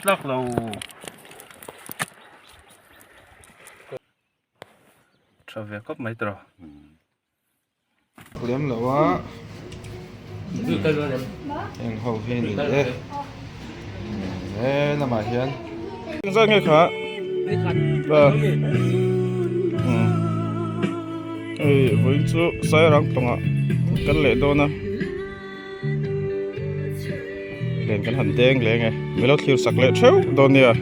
tlak lo. Tha ve khawp mai tawh. Lem lo a heng ho hi a ni e he lamah hian Engzat nge kha? Hei vawiin chu Sairang tawngah kan leh dawn a len kan han deng leng e milo thlir sak leh theuh dawn nia.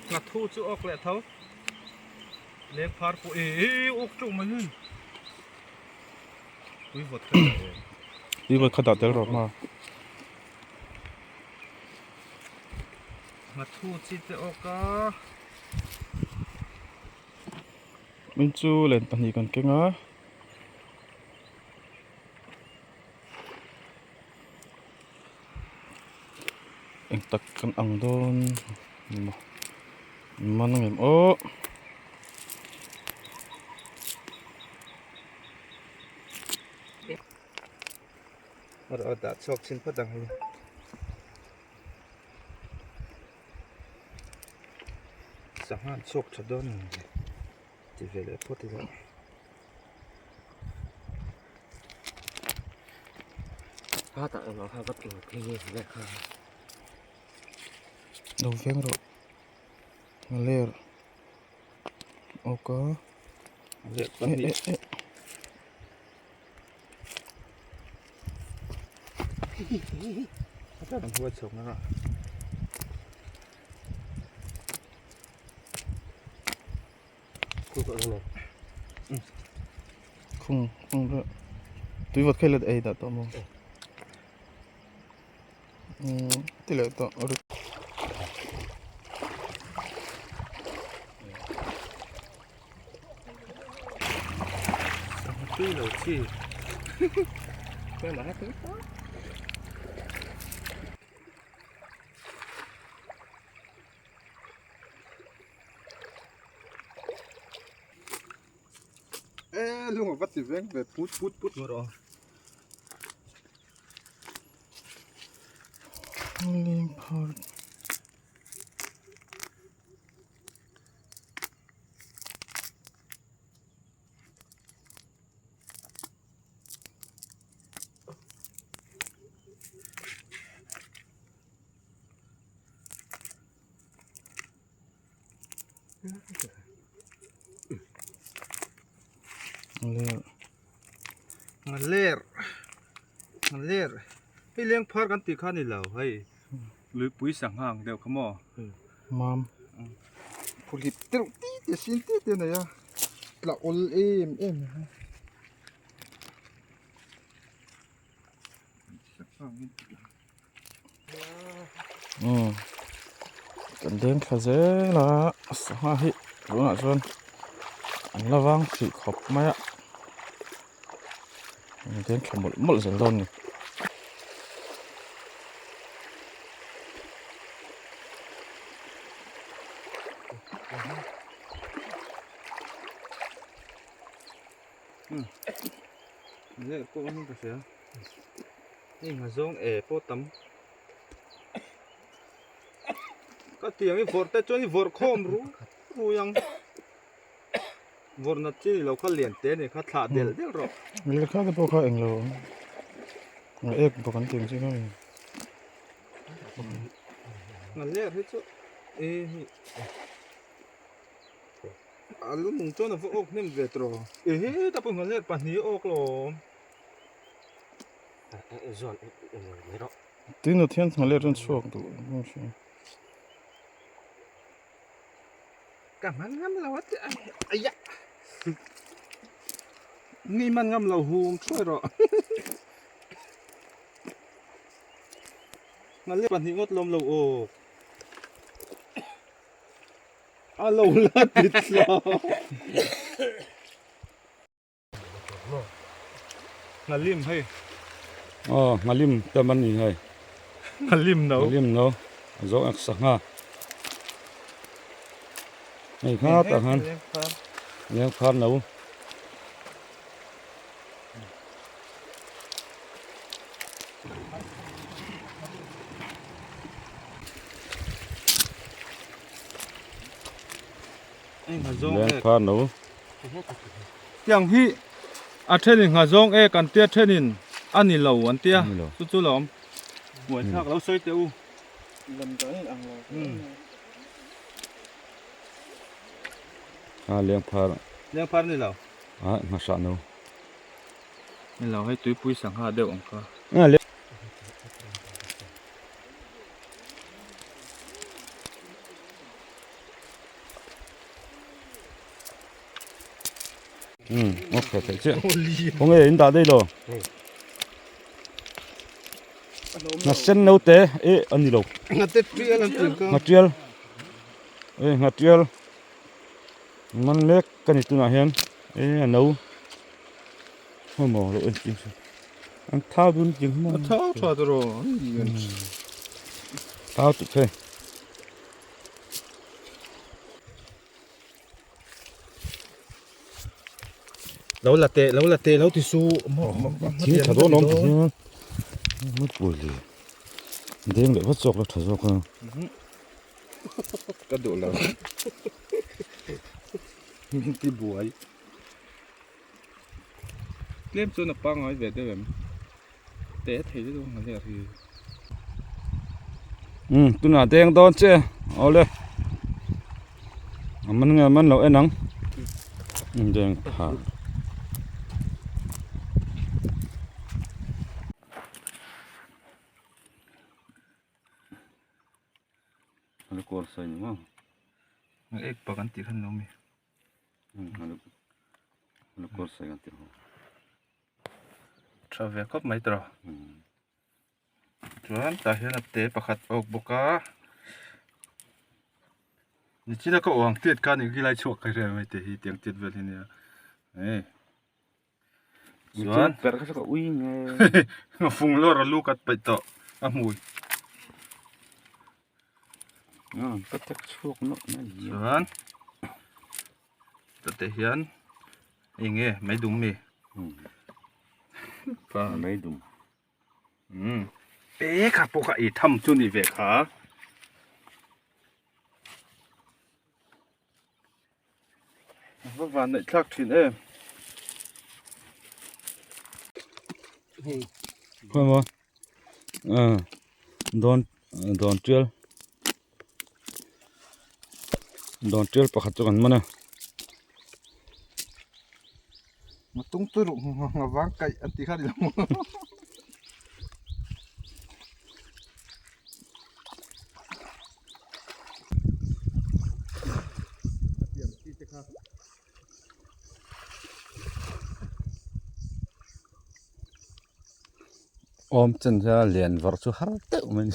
Nghathu chu awk leh tho leng phar pawh e e awk teuh mai hi tui vawt kha dah em tui vawt kha dah tel rawh hma nghathu chi te awk a min chu len pahnih kan keng a. Eng tak kan ang dawn maw man ang em aw. Rawh dah chhuak chin phawt ang hei. Sangha an chhuak tha dawn ang le ti ve leh phawt ila. Lo veng rawh a ler awk a eh eh eh. Khung khung rawh tui vawt kha i la ei dah tawh maw umm ti leh tawh Tui lo chi. E lung a va ti veng ve put put put ngawt aw. Leng phar. Ler ler hei leng phar kan tih kha a ni lo hei luipui sangha ang deuh kha maw mam phuhlip deuh ti te sin ti te a nei a tla awl em em a. Umm kan deng thla zel a sangha hi tunah chuan an la vang hrih khawp mai a an deng thla mawlh mawlh zel dawn a ni. Hei nghazawng e pawh tam ka tiang i vawrh te chuan i vawrh khawm ru rui ang vawrh nat chi ni lo kha lian te ni kha thlah delh delh rawh. Lehkha te pawh kha englo ang ek bawk an tih ang chi kha ni. Nghaler hi chu e hei. A lu nung chuan a va awk hnem ve tawh ehe ta pawh nghaler pahnih a awk lawm. Tui nut hian nghaler chuan chhuak duh ang hria. Ka man ngam lo a ti aiah ni man ngam lo hum thuai rawh nghaler pahnih ngawt lawm lo awk. A lo la ti tlo. Nghalim hei. Aw nghalim tam an ni hei. Nghalim no. Nghalim no. A zawng ek sangha. Hei kha tah khan leng phar no. Leng phar no. Tiang hi a thenin nghazawng ek an tia thenin a ni lo an tia chu chu lo awm buaithlak lo sawi teh u. A leng phar. Leng phar ni lo. A nghasah no. Ni lo hei tuipui sangha deuh ang kha. Um ok thei chiah khawnge in dah daih lo ngha sen no te eh a ni lo ngha te tial an tih kha ngha tial eh ngha tial man mek ka ni tunah hian eh a no maw lo en chiang se an thau dun chiang maw a thau tha ta rawh thau tih phei. Lo la teh lo la teh lo ti su thil tha dawn awm ti hian mut pui le deng leh vat zawk la tha zawk a ka duh lo min ti buai tlem chuan a pangngai ve deuh em teh thei deuh ang a hi. Um tunah deng dawn che awle a man nge a man loh en ang um deng tha. Kawr sawi ni maw ek pak an tih khan lo mi kawr sawi an tih ho. Tha ve khawp mai tawh chuan tah hian a te pakhat awk bawk a nichina ka awh ang tiat khan eng helai chhuak ka hria mai te hi tiang tiat vel hi nia hei chuan perh kha chu ka ui nge fung lawr a lu kat paih tawh a hmui ka tek chhuak nawk mai chuan tate hian eng nge mai dum mi pa mai dum e kha pawh kha ei tham chu ni ve kha va van neih thlak thin em khawi maw dawn dawn tial dawn tial pakhat chu kan man a. Tung tur nga vang kaih an tih kha ni lo maw. Awm chen hian lian vawrh chu har deuh mai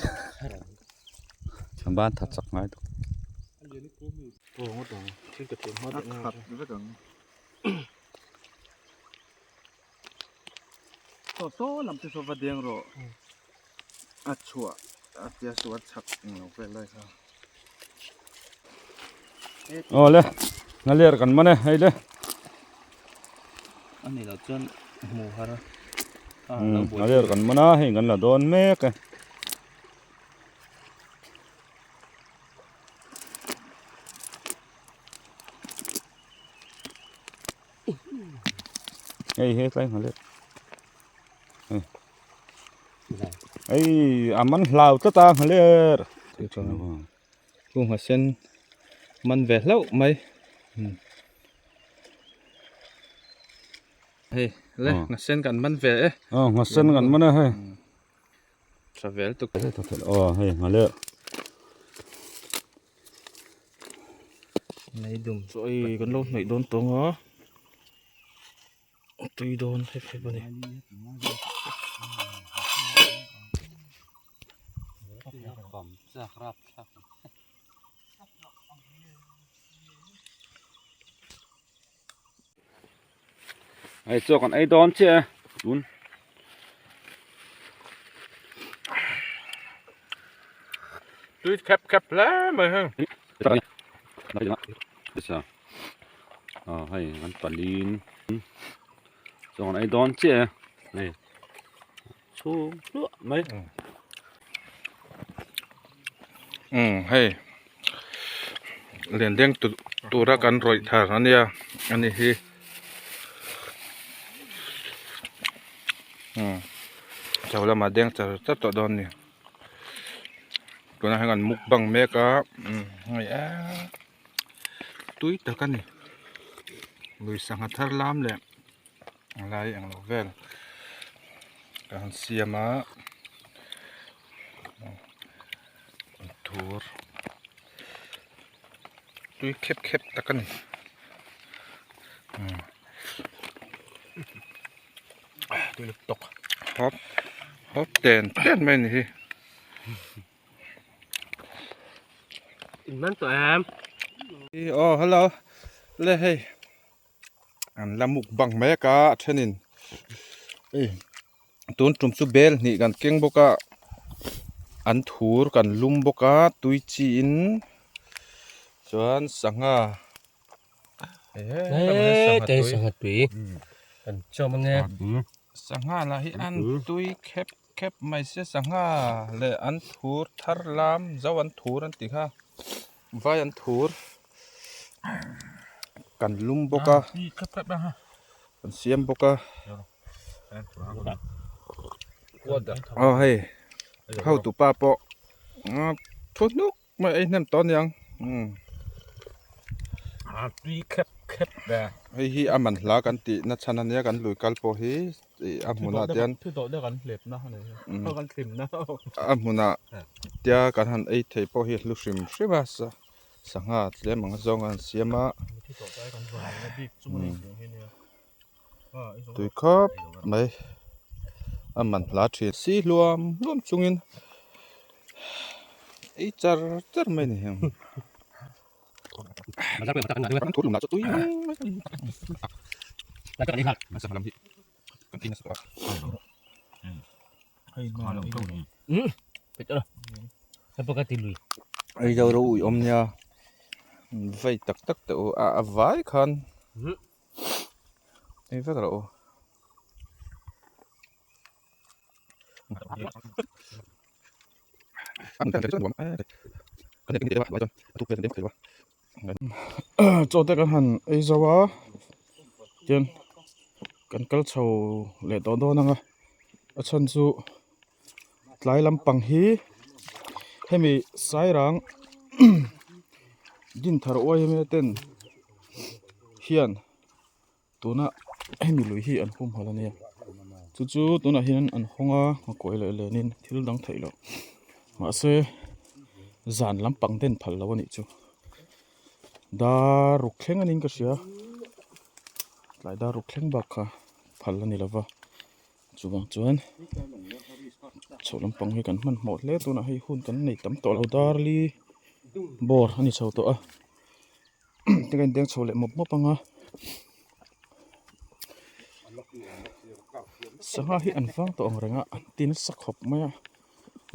a ni a ban tha chak ngai tawh. Saw saw lam te saw va deng rawh a chhuah a tia suah chak englo vel lai kha. Aw le nghaler kan man e hei le. A ni loh chuan hmu har a. Nghaler kan man a hei kan la dawn mek e. Hei he tlai nghaler. Hei a man hlau tlat a nghaler. Chu nghasen man ve hlauh mai. Hei le nghasen kan man ve e. Aw nghasen kan man e hei. Tha vel tuk. Aw hei nghaler. Mei dum. Chaw ei kan lo hnaih dawn tawng a. Tui dawn hep hep a ni. Hei chaw kan ei dawn chiah e tun. Tui khep khep hle mai heng. Hei an palin chaw kan ei dawn chiah e hei. chhum hluah mai. Umm hei len deng tura kan rawih thar ania ani hi umm chho lamah deng char char tawh dawn a ni tunah hian kan mukbang mek a umm hei eee tui tak a ni lui sangha thar lam leh lai englo vel kan siam a thur tui khep khep tak a ni tui lutuk hawp hawp ten ten mai a ni hi. In man tawh em? Aw hello le hei an la mukbang mek a a thenin hei tun tum chu bel hnih kan keng bawk a an thur kan lum bawk a tui chi in chuan sangha Eee sangha tui kan chawm ange sangha lah hi an tui khep khep mai sia sangha leh an thur thar lam zo an thur an tih kha vai an thur kan lum bawk a kan siam bawk a aw hei hotu pa pawh thu hnuk mai ei hnem tawh aniang umm hei hi a man hla kan tih na chhan ania kan lui kal pawh hi ih a hmunah te hian a hmunah tia kan han ei theih pawh hi a hlu hrim hrim a sangha tlem ang zawng a an siam a tui khawp mai a man hla thin si hluam hluam chungin ei char char mai a ni heng. Ei zo ro ui awm nia vei tak tak teh u a vai khan ei vek rawh u. Chaw te kan han ei zo a tian kan kal chho leh tawh dawn ang a a chhan chu tlai lampang hi hemi sairang dinthar uai emaw ten hian. Tuna hemi lui hi an humhalh a nia chu chu tunah hian an hawng a a kawi leh lenin thil dang theih loh mahse zan lampang den phal lo a nih chu dar ruk thleng a niin ka hria tlai dar ruk thleng bak kha phal a ni lo va chuvang chuan chho lampang hi kan hmanhmawh hle tunah hei hun kan nei tam tawh lo dar li bawr a ni chho tawh a. Te ka indeng chho leh mawp mawp ang a sangha hi an vang tawh ang reng a an ti nasa khawp mai a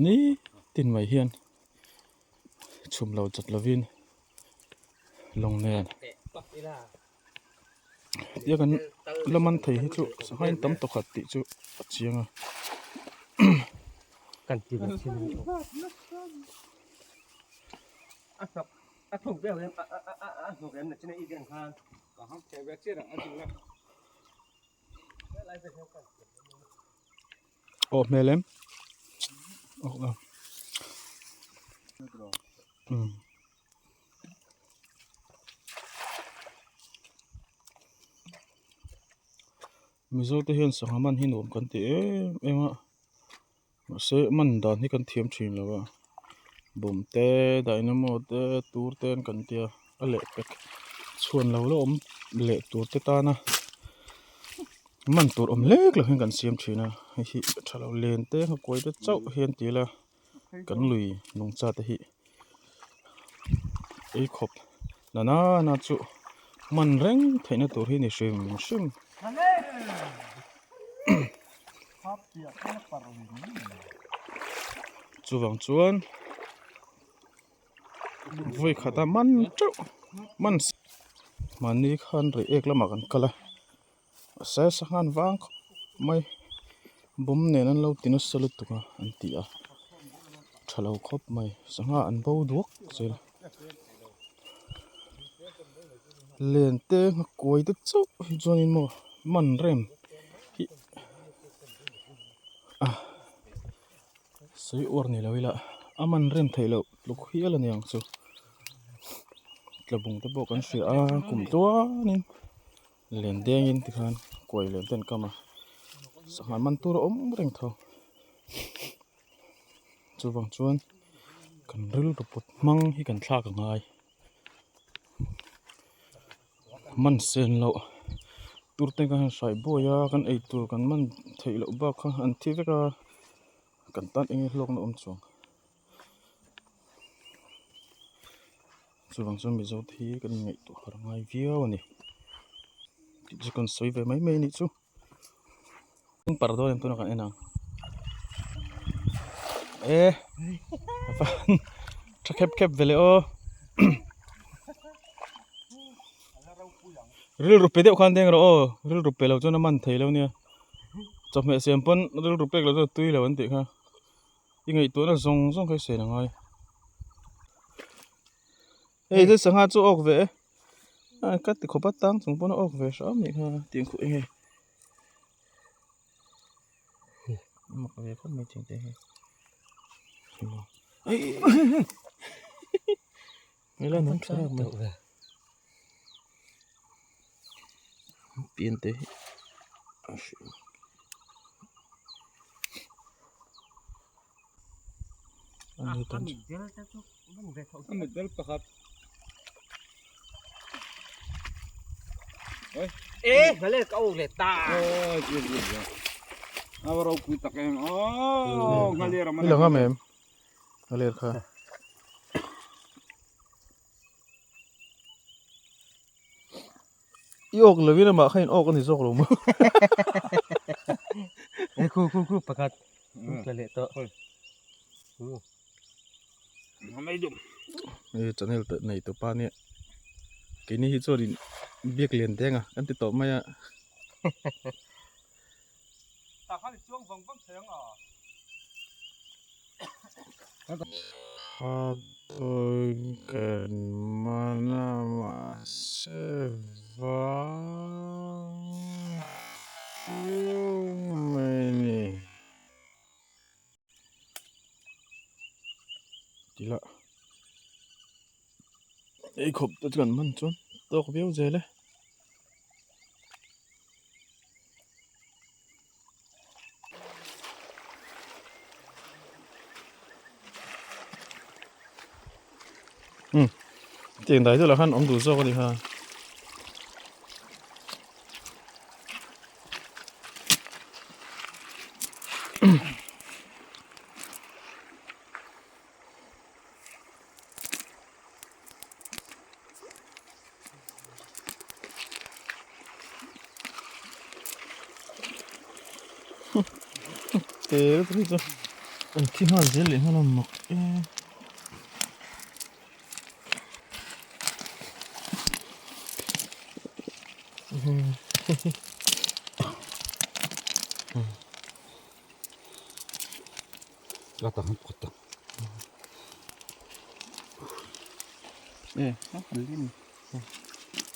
nitin mai hian chhum lo chat lovin lawng nen tia kan la man thei hi chu sangha in tam tawkhat tih chu a chiang a. A thuk deuh em a a a a hnuk em na china i den khan ka ham che ve che a ding na Aw hmel em aw aw um Mizo te hian sangha man hi nuam kan ti em em a. Mahse man dan hi kan thiam thin lo a bawm te dynamo te tur te an kan tia a leh pek chhuan lo la awm leh tur te tana man tur awm lek lo hian kan siam thin a hei hi tha lo len te nghakuai te chauh hian ti ila kan lui nungcha te hi ei khawp na nana chu man reng theihna tur hi ni hrim hrim. Chuvang chuan vawi khata man teuh man mahni khan rei ek lamah kan kal a mahse sanghan vang khawp mai. Bomb nen an lo ti nasa lutuk a an ti a tha lo khawp mai sangha an bo duak zel len te nghakuai te chauh hi chuanin maw man rem hi a sawi uar ni lo ila a man rem theih loh tluk hial a ni ang chu tlabung te pawh kan hria a kum tluanin. Len dengin tikhan kuai len te an kam a sangha man tur a awm reng tho chuvang chuan kan rilru put hmang hi kan thlak a ngai man sen loh tur te khan hrai buai a kan ei tur kan man theih loh bak kha an thi vek a kan tan eng nge hlawkna awm chuang. Chuvang chuan Mizo te hi kan inngaihtuah harh ngai viau a ni tih chu kan sawi ve mai mai a nih chu. Par dawn em tuna kan en ang e tha khep khep ve le aw rilru pe deuh khan deng rawh aw rilru pe lo chuan a man thei lo nia chawhmeh siam pawn rilru pek lo chuan a tui lo an tih kha. I ngaihtuahna zawng zawng kha i sawi ang ngai. Hei chu sangha chu awk ve e. A ka ti khawp a tang chung pawn a awk ve hram nih kha tiang khuh enge. Mak ve khawp mai tiang te hi. Ei Hei la nung tha mai. Pian te hi a hrilh. A mit bel pakhat. E ngale ka u le ta. Oi ji ji ji. A va ropui tak em. Oh ngale ram. I lang am em? Ngaler kha. I awk lovin amah kha in awk a ni zawk lo maw? E khu khu khu pakhat tla leh tawh. Hei channel nei tawh pa nia keini hi chuan in biak lian deng a kan ti tawh mai a. Kan mana mahse vang viau mai a ni. Tila ei khawp te chu kan man chuan tawk viau zel e. Tiang dai deuh lah khan awm duh zawk a ni kha. Te lutuk hi chu an thi nghal zel leh nghal a mak e. E a lim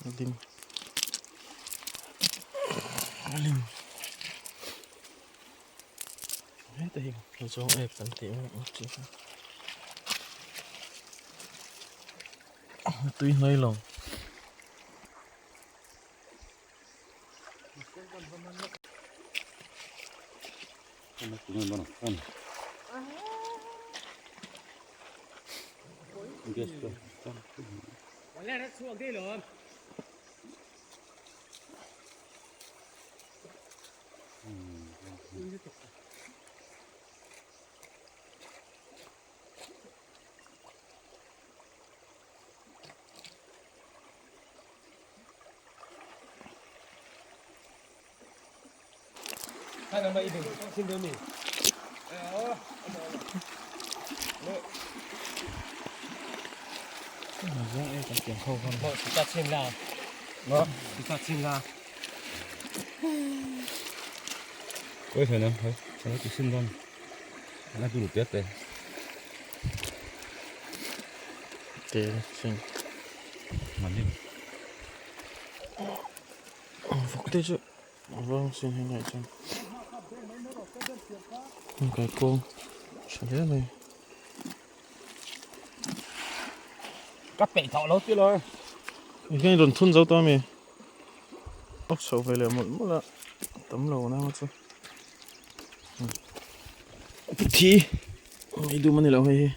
a lim a lim heta hi zawng ep kan tih mai ang chi kha tui hnuai lo. Ka ti sin dawn. A dul te te. Te sin. Malim. Vawk te chu a vang sin hi ngaih chuan. Kai kawng tha hle mai. Ka peih thawh lo ti lo. Engin rawn thun zo ta mi. Awk chho ve leh mawlh mawlh a tam lo nang chu. Puthi ei dum a ni lo hei hi.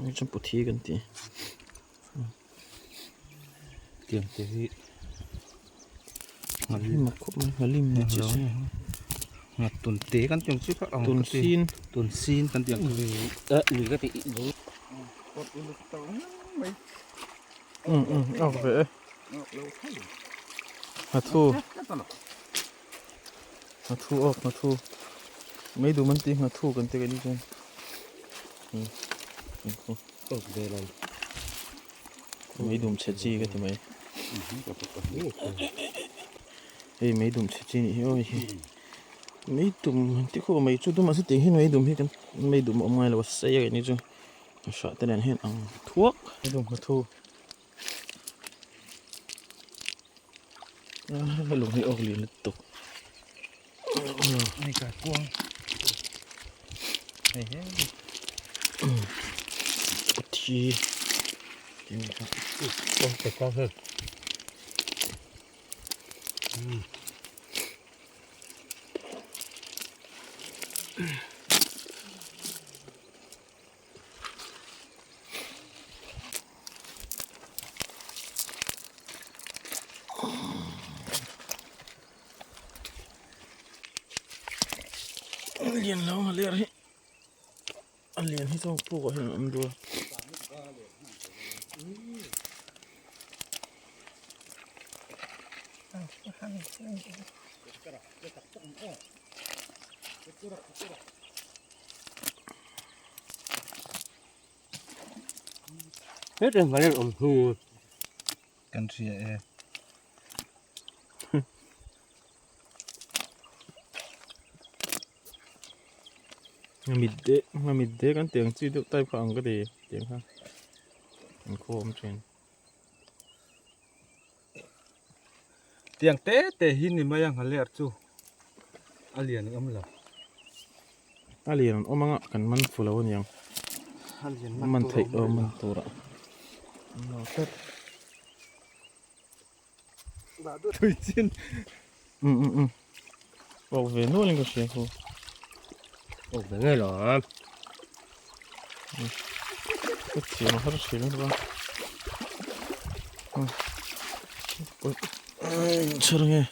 Hei chu puthi kan ti. Tiang te hi Nghalim a khawp mai nghalim ni chi chu. Nghat tun te kan tiang chi kha ang Tun sin. Tun sin kan tiang Lui ka ti Awk ve e. Nghathu. Nghathu awk nghathu. Mei dum an ti nghathu kan ti keini chuan. Awk ve lo. Mei dum chhe chi ka ti mai. Hei mei dum chhe chi nih hi aw hei hi. Mei dum an ti khawp a mei chu dum mahse tiang hian mei dum hi kan mei dum a awm ngai lo a sei a keini chu. Hrah te nen hian ang thuak. Mei dum nghathu. Lung hi awk lian lutuk. Hei ka kuang. Hei hei. Thi. Kuang te kuang hei. Lian lo a ler hi a lian hi chuan puk ah hian a awm duh a. Kan hria e. Mit de mit de kan tiang chi deuh type kha ang ka ti tiang kha an khaw awm thin. Tiang te te hi ni mai a nghaler chu a lian awm lo. A lian an awm anga kan man fu lo aniang. A lian man theih aw man tur ah. An lo tlat. Tui chin. Um um um. Awk ve nual in ka hria khu. Awk ve ngei lo a. Ka thiam a har thin a chuan. Chhar nge.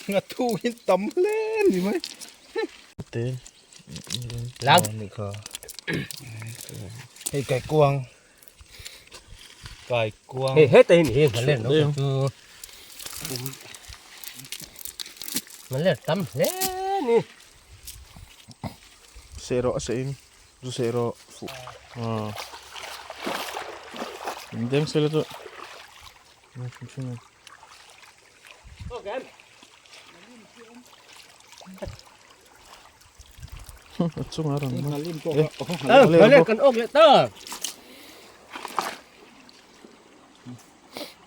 Nga thu hi tam hle ni mai. Te. Lang. Ni kha. Hei kai kuang. Kai kuang. Hei heta hi ni hi nghaler no chu. Nghaler tam hle ni. Seh rawh a seh in zu seh rawh fuh. Aw. In deng sela chu. Ngai hrim hrim a. A chungah a rawn man. Nghaler kan awk leh ta.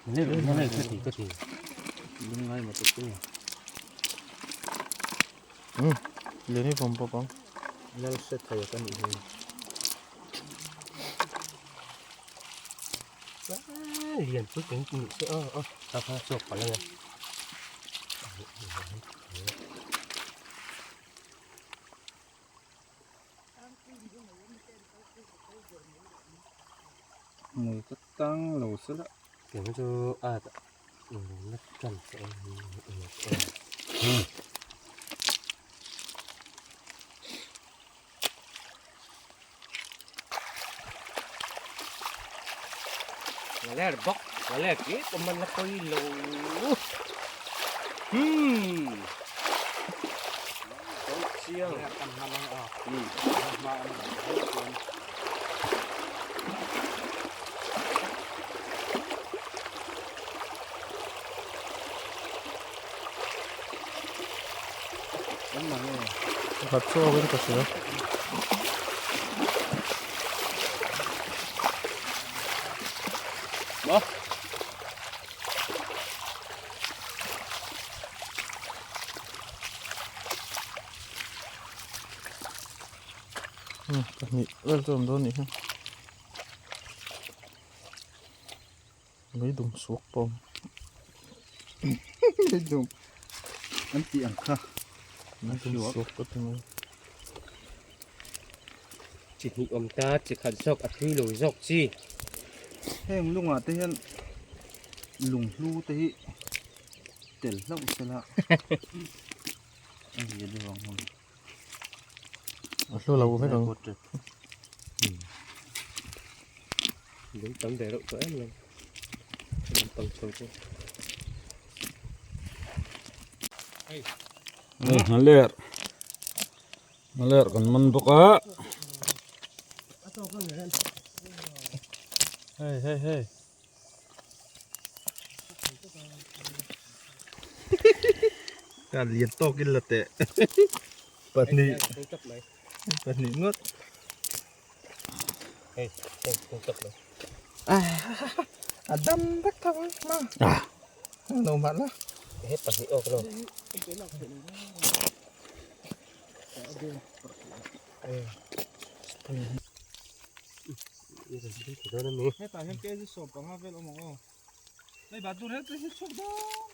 Nghaler ka ti ka ti. Lungngai maw te chu. Um lian hi vawm bawk ang. Lal hre thei ka nih hi. Lian pui kan nih se aw aw ta kha chhuak palh ania. Mui ka tang lo se la. Tiang chu a na tan Ngaler bawk ngaler ki pawh man la pawi lo hmm chiang Pakhat chhuak in ka hria. Pahnih vel chu a awm dawn a nih hi. Leidum suak pawm leidum an tih ang kha leidum suak ka ti mai chi hnih awm ta chi khat zawk a thui lo zawk chi heng lungah te hian lunghlu te hi tel hlauh sela a zia deuh ang hmun. A hlu lo vek ang. Lung tam ve reuh tawh em lo. Lampang chho chu. Hei nghaler nghaler kan man bawk a. Hei hei hei. Ka lian tawk in la teh pahnih pahnih ngawt a dam vek tho ang ma lo mah la he pahnih awk lo Hetah hian kg 15 vel awm ang aw. Hei bat dur hete hi chhuk dawn.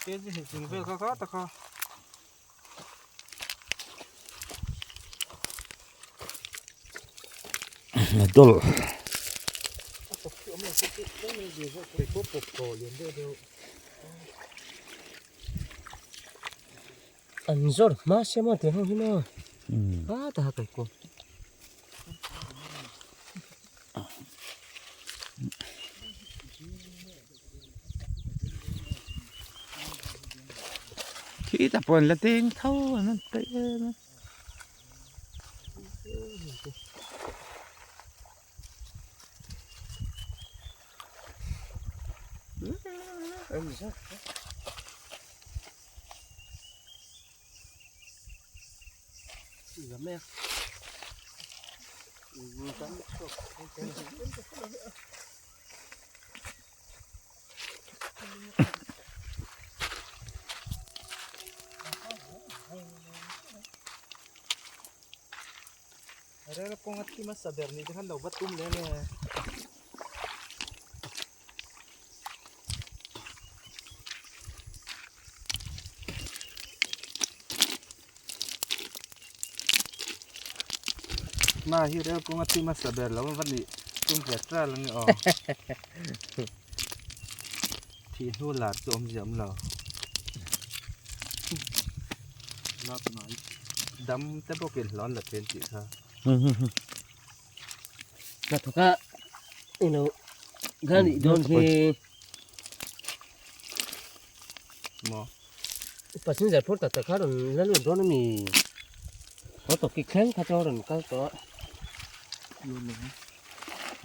Kg hnih chung vel kha kha tak kha. Dol. An zawr hma sia maw tih ho hi maw a ta kai ko. Khi ta pawh an la deng tho an han peih em a. Rel kawng a thi hmasa ber ni te khan lo va tum leh nge. Ma hi rel kawng a thi hmasa ber lo va nih tum ve tral ang aw. Thih hnu lar chu awmzia awm lo. Dam te bawkin hlawn la thin tih kha. Ka thawk a ilo ka nih dawn hi. Maw. Passenger phur tak tak kha rawn la lut dawn a ni. Haw tawp ki thleng kha chu rawn kal tawh a.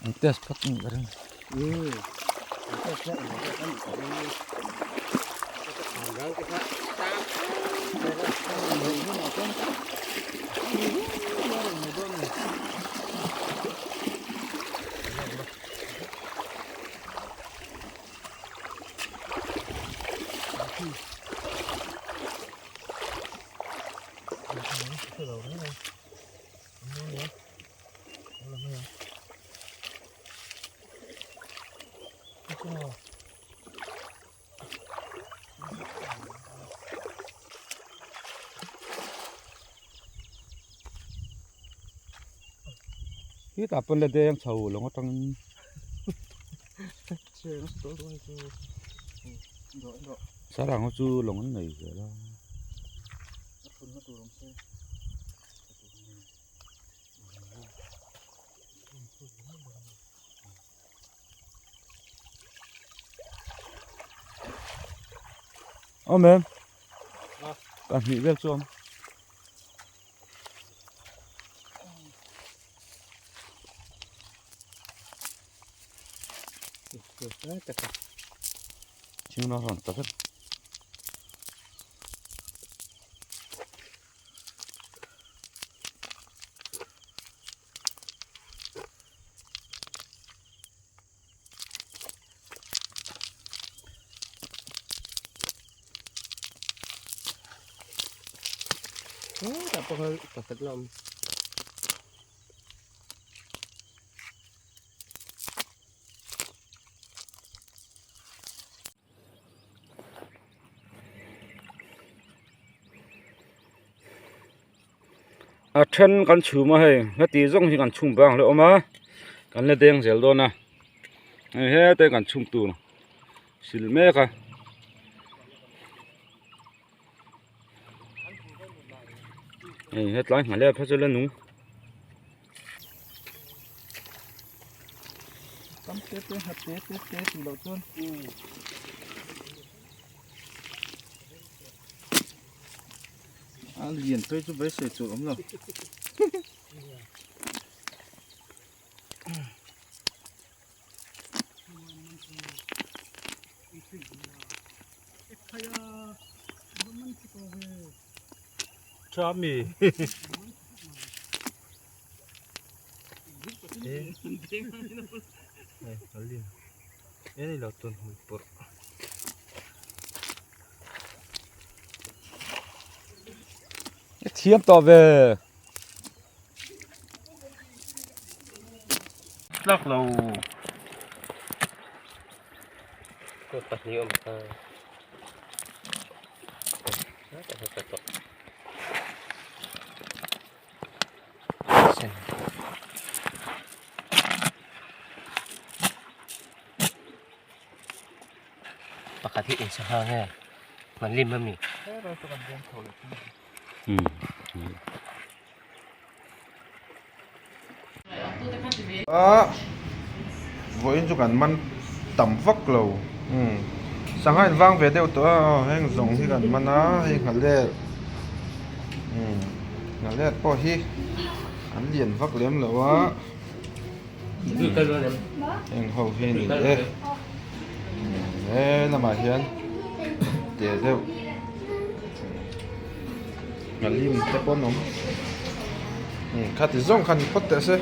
An test phawt ang ka ring. An test phawt ang ka ring. Khi tah pawn la deng chho lo ngawt ang. Sarang ho chu lawng an nei zel a. Awm em? Pahnih vel chu awm. Thing na rawn ta vek. Hetah pawh khan pakhat la awm. A then kan chhum a hei heti zawng hi kan chhum vang hle awm a kan la deng zel dawn a hei hete kan chhum tur sil mek a. Hei hetlai nghalek kha chu la nung. Tam te te nghat te te te tih loh chuan. A lian phei chu beisei tur awm lo. Tha mi. Thiam tawh ve. Tlak lo. Pahnih awm kha. Pakhat hi eng sangha nge man lim ami. A vawiin chu kan man tam vak lo umm sangha in vang ve deuh tawh a aw heng zawng hi kan man a hei nghalet umm nghalet pawh hi an lian vak lem lo a heng ho hi a ni e he lamah hian te deuh. Nghalim te pawh an awm khati zawng khan phawt teh se.